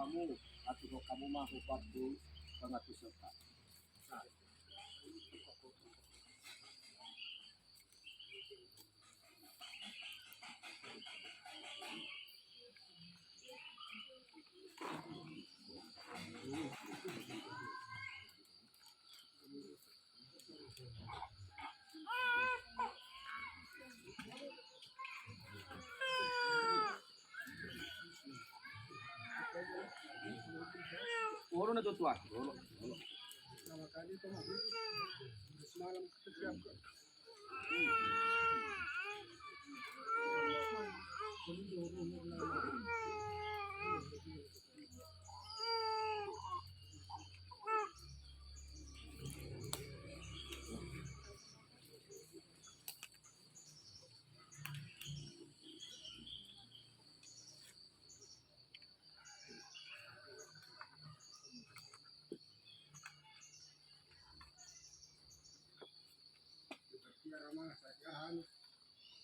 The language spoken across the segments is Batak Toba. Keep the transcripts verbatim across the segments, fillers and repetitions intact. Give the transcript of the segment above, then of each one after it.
hamu, aturhon hamu ma hombar tu pangantusionta. Olo na jo tuan. Olo, olo.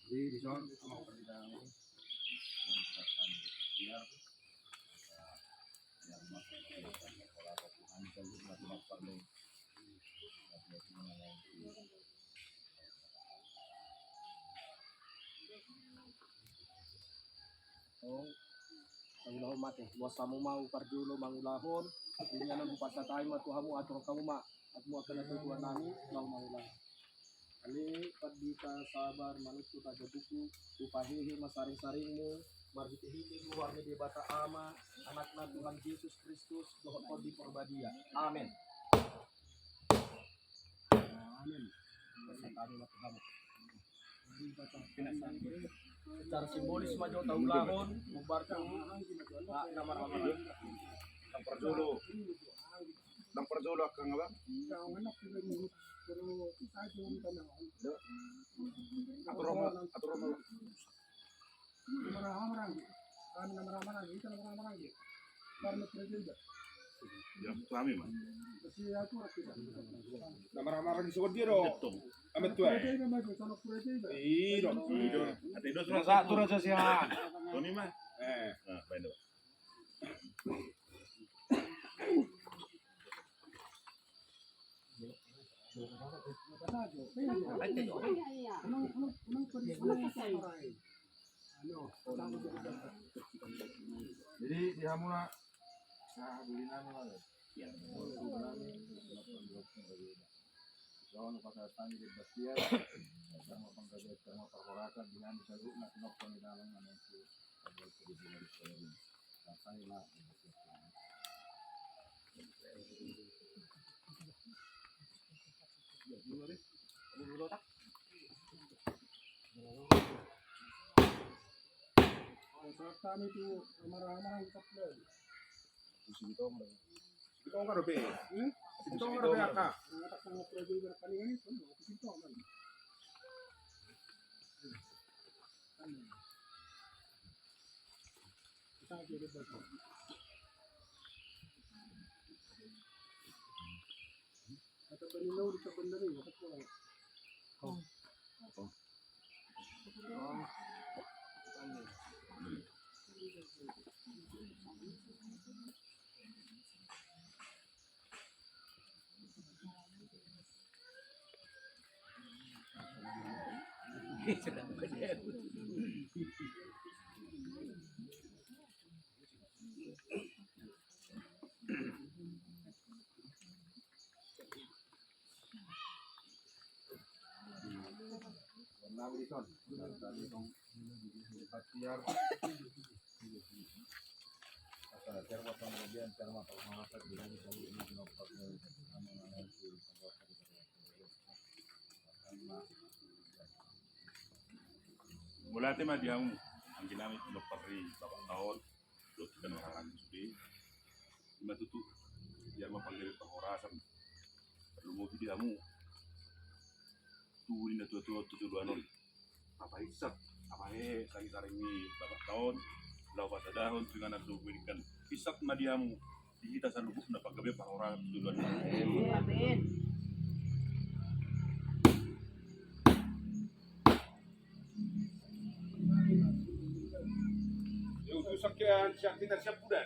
Jadi dison sama persidangan ini. Mangulahon ma ate, boasa hamu ma umpar jolo mangulahon, inganan hupasahat hami ma tu hamu, aturhon hamu ma, aturhon hamu ma angka na tuatua nami, laho mangulahon. Ani pandita sabar manuntut aja buku, hupahehe ma saringsaringmu, marhitehite goar ni Debata Ama, Anakna Tuhan Jesus Kristus, dohot Tondi Porbadia. Amen. Amen. Secara simbolis ma jo taulahon, umpar tu, na, na marhamaranggi. Nang parjolo. Nang parjolo angka nga bang. Atur ma, atur ma. Marhamaranggi. Kami na marhamaranggi, hita na marhamaranggi. Karena kerja juga. Ya, kami mah. Na marhamaranggi sogot dia do. Amet tu eh. Iya do. Ate do. Satu raja sihan. Toni mah. Eh. Nah, baik do. Jadi di hamu na, nah, duli nami ma. Songon pasahat nami di Bastia, terma panggabean, terma parhorasan di nami saluhutna, tinompar ni dalan nami. Sibitong do be. Hmm? Sibitong do be angka. Mauliate ma di hamu anggi nami, tinompar ni Bapak Taon, dohot angka na marhaha-maranggi sude. Ima tutu, biar ma panggabean parhorasan. Tarlumobi di hamu tubu ni na tuatua tu joloan on. Tapahinsat, tapahehe saringsaring ni Bapak Taon, laho pasadahon tu inganan tubu i, denggan hinsat ma di hamu, di hita saluhutna panggabean parhorasan tu joloan on. Amin. Yo, tu sakian, siap kita, siap budak.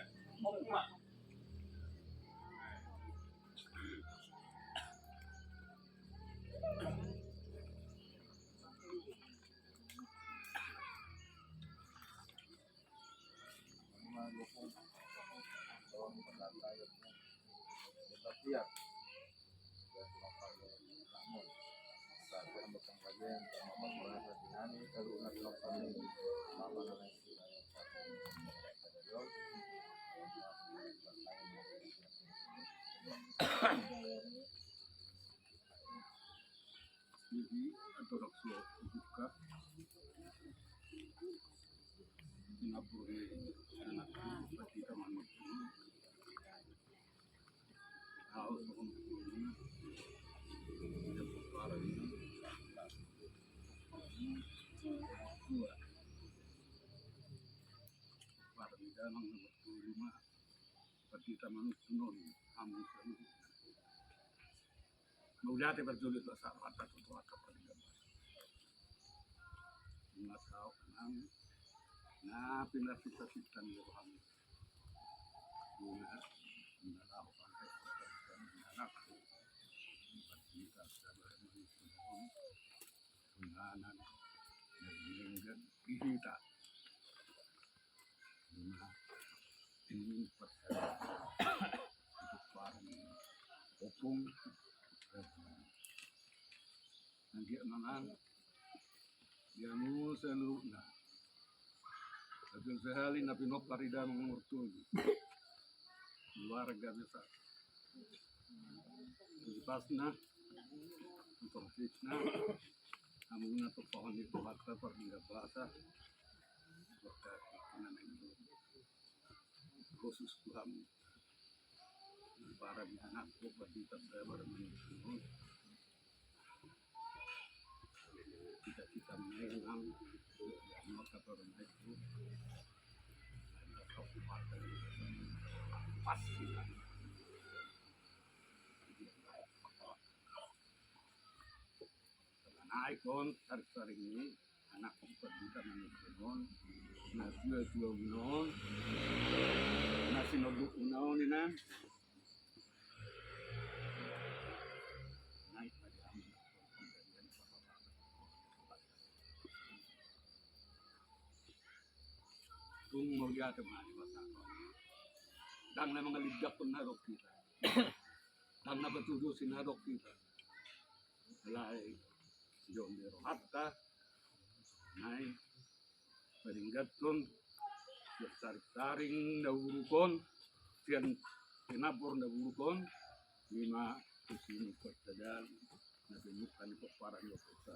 Jadi, atau raksasa buka. Singapura ini, anak kita manusia. Tahu, soal ini, dia bersuara ini. Dua. Pada di dalam nomor lima. Pada kita manusia, non, kamu. Mauliate parjolo tu Amanta Debata, tu Amanta Debata. Ingat kau nang na pinasita-sita ni roham. Guna na laho pangkaisan anakku. Buat kita sabar menunggu. Tunganan dan meninggal di kita. Guna ini percaya. Untuk parang opung. Anggiat manang di hamu saluhutna. Sahali na pinompar i da mangurupi keluarga biasa. Pasna, tongkisna, hamuna tu pohon itu harta pardingga basa. Khusus Tuhan. Para di anakku, pasti tak sabar menunggu. Cita-cita menang. Maka orang itu. Pasti. Naik kon, tarik-tarik ni. Anak empat juta manusia non, na dua dua non, na sinoduk non ina. Naik pada tung mauliate ma di basa. Ndang na mangalidakon na dok kita. Ndang na patudusi na dok kita. Alai jom di rohanta. Naik. Paringgaton, sian saring-saring na buruk on, sian pinabor na buruk on, ima tusi ni kota dan na pinungka ni pomparan ni kota.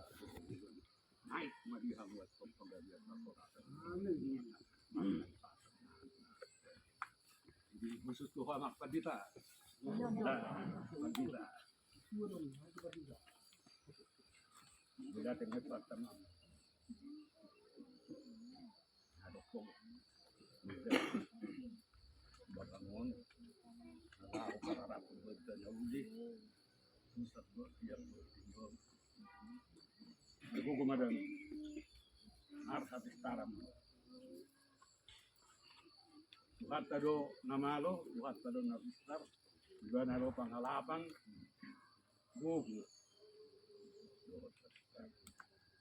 Naik ma di hamu, at panggabean na kota. Amin. Jadi khusus tu hamu pandita. Pandita. Beda dengan pertama. Ada kok. Babangun. Ada apa harap bertanya uli. Pusat bertiap bertiap. Aku kemarin. Harus habis taram. Tuhanta do na malo, Tuhanta do na bistar, Ibana do pangalapang, gogo.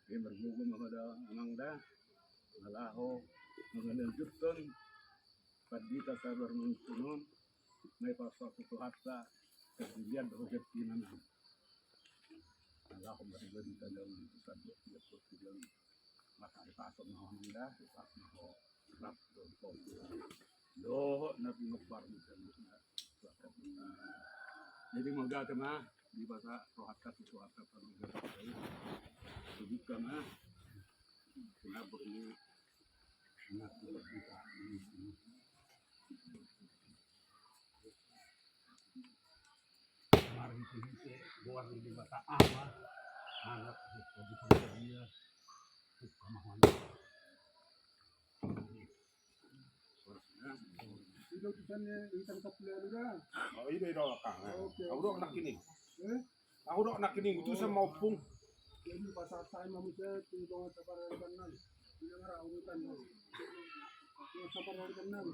Ia margogo ma hamu da amang da, na laho mangalanjuthon pandita sabar manungkunon, na dipasahat Tuhanta, pardenggan dohot hepeng na. Na laho margogo di tandang sandok, ia pun tidak. Maka dipasahat ma hamu da, dipasahat ma hamu. Dohot na pinompar ni. Jadi mauliate ma di basa rohanta tu Tuhanta panoga. Buka ma. Kenapa ini? Kenapa kita ini? Mari kita buat di mata Allah. Anak kita bisa dia. Kita mau. Ida utusan ni, itang sapulu da. Oh, ida, ida, Kang. Oke. Au do anak ini. Eh? Au do anak ini, utusan ma ompung. Jadi pasal saya manusia, tu dongan sabar dan nan. Ida ngara urutan nan. Dongan sabar dan nan.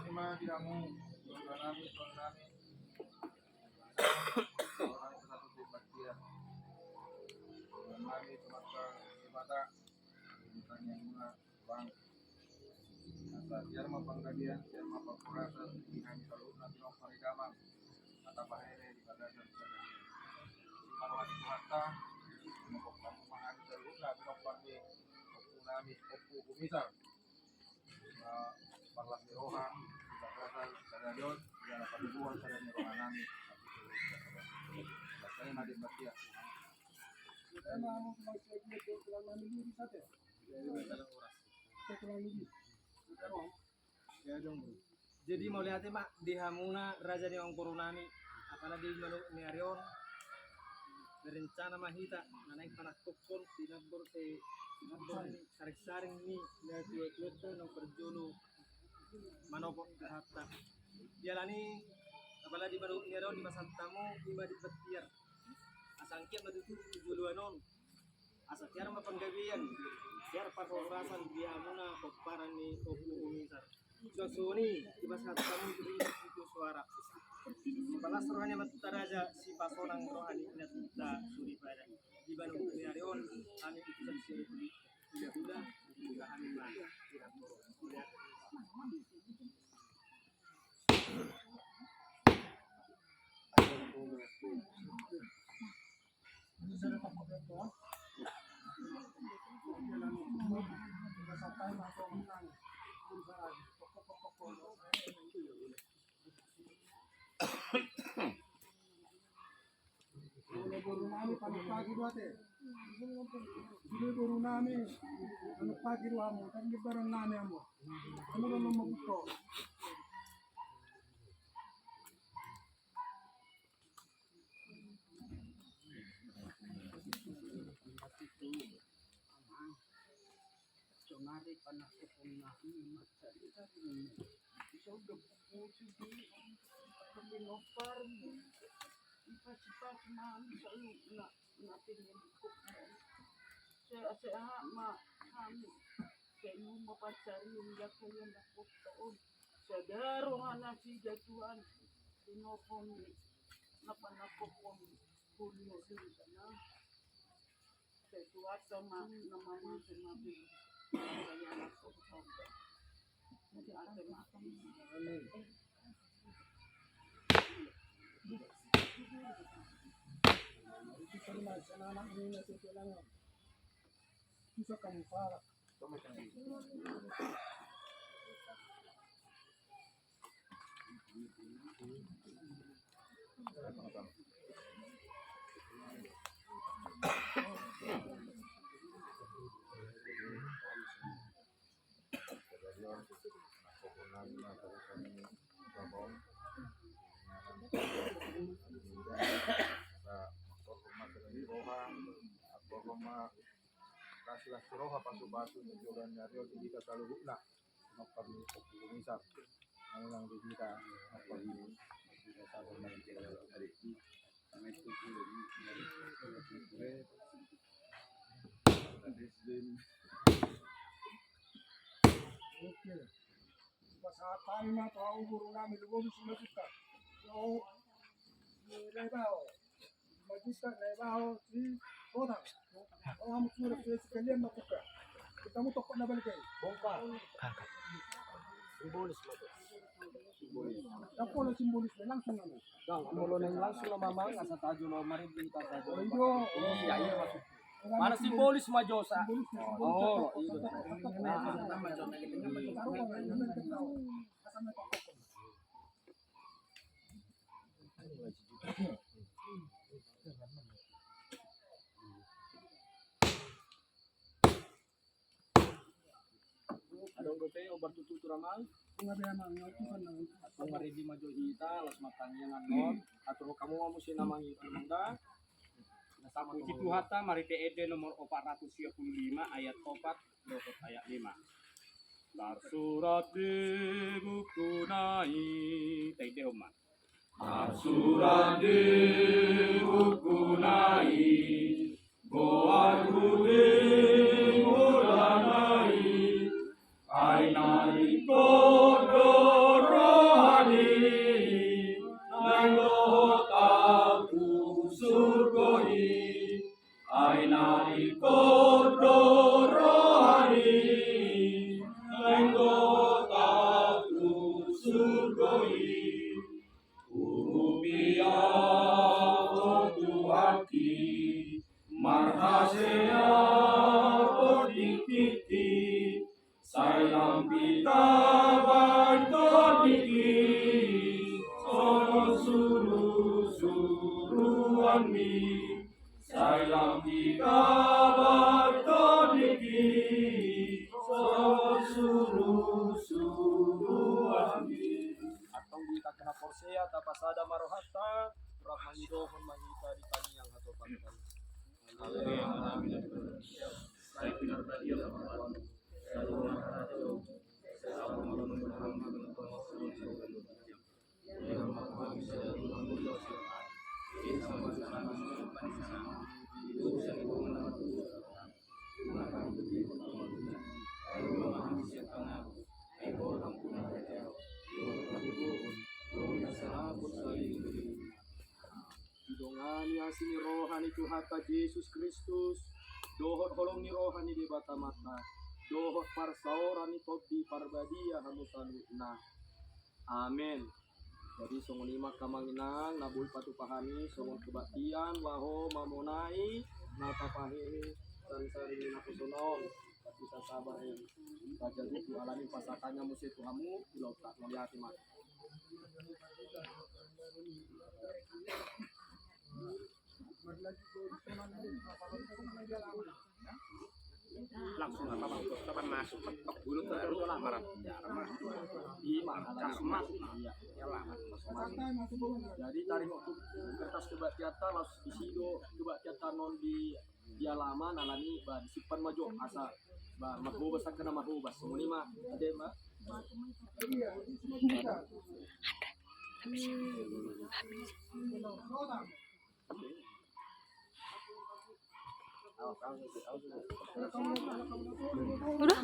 Ima di hamu, keluarga nami, keluarga nami. Orang satu tim baktia. Keluarga nami, keluarga Debata. Keluarga nami, Tulang. Asa siar ma panggabean, siar ma panghorasan di hami saluhutna pinompar ni damang. Asa bahen i di bagasan sadari. Siparoha ni Tuhanta, mangkok kamu ma hami saluhutna pinompar ni ompu nami, Ompu Gumisar. Marlas ni roha di bagasan sadari on, di dalam patubuan sadari ni roha nami. Asa i ma di baktia. Jadi mauliate ma di hamuna raja ni amangboru nami, apalagi di manuk ni ari on, berencana ma hita na naeng panangkokhon di nambor, eh, nambor saring-saring ni natuatuanta na parjolo manopot hata. Dialani apalagi di manuk ni ari on di pasahat hamu ima di baktia. Asa anggiat ma tutu tu joloan on. Asa siar ma panggabean, siar parhorasan di hamuna pomparan ni Ompu Gumisar. Suang songon i, dipasahat hamu tu ringgit pitu suara. Sipalas roha ni amanta raja, sipasonang roha ni inanta soripada. Di manuk ni ari on, hami utusan siripuli. Hula-hula, hula hami ma. Boru nami, panuk pagi do ate. Boru nami, panuk pagi do hamu, kan di barang nami hamu. Hamu do nomor buto. Sonari panangkokhon nami ma sada di hami. Bisa udah puji di pinompar. Ipasipasi ma hami saluhutna. Na pinillikhon. Sehat-sehat ma hami. Sai uma pansarion jaka ia na kota on. Sada roha nasida Tuhan. Tinorhon na panangkokhon. Hulio di sana. Sai Tuhanta ma na mamase mate. Saya na kota on. Kasih las roha pasu-pasu di jogan dari di kita saluhutna. Nopo di kopi misal. Nang di kita nopo di kita sabar main kita dari. Kami itu dulu. Dari Islam. Pasahat hami ma tu hamu boru nami, lima bolis lima juta. Laho, eh, Lae Bao. Lima juta Lae Bao Sihotang. Laho hamu sude, sekalian ma buka. Kita mu tokon na balik ai. Bongkar. Simbolis ma. Simbolis. Tokon na simbolis, langsung nama. Bang, molo naeng langsung nama, Bang, asa tajolo maridi, tajolo. Oh, iya. Iya, iya, maksud. Mana simbolis ma jo sa. Simbolis, simbolis. Oh, iya. Adong dope, obar tutu tu ramang. Adong maridi ma jo hita, laos martangiang annon. Atur hamu ma muse na mangido, Amang, da. Puji Tuhanta, marhite ende nomor opat ratus sia pulu lima, ayat opat dohot ayat lima. Tarsurat di buku na i, taendehon ma. Tarsurat di buku na i, goarhu di mulana i, ai na ringkot do rohani, naeng dohot ahu tu surgo i. Ai na ringkot do rohani, naeng dohot ahu tu surgo i. Urupi ahu Tuhanki, marhasea do tingkingki, sai lam pitabaithon dingki songon surusuruanmi. Sai lam pitabaithon dingki songon surusuruanmi. Antong di hita na porsea, tapasada ma rohanta, rap mangidohon ma hita di tangiang hatopan. Amin. Didongani asi ni roha ni Tuhanta Jesus Kristus, dohot holong ni roha ni Debata Amanta, dohot parsaoran ni Tondi Parbadia hamu saluhutna. Amen. Jadi songon i ma angka amang inang, na boi patupaon hami songon kebaktian, laho mamonai na tapahehe sarinsaring ni naposona on. Tapi sasabar, eh, Raja Tutu, alani pasahatanna muse tu hamu, di lauta mauliate ma. Langsung apa, Bang? Kapan masuk? Ketok dulu, baru marah. Iya, Bang. Langsung masuk. Iya. Jadi taringot tu kertas kebaktianta, langsung isi do kebaktianta on di, di alaman, alani, ba, disimpan ma jo, asa, ba, marhobas angka na marhobas. Songon i ma, ate, ma. Udah?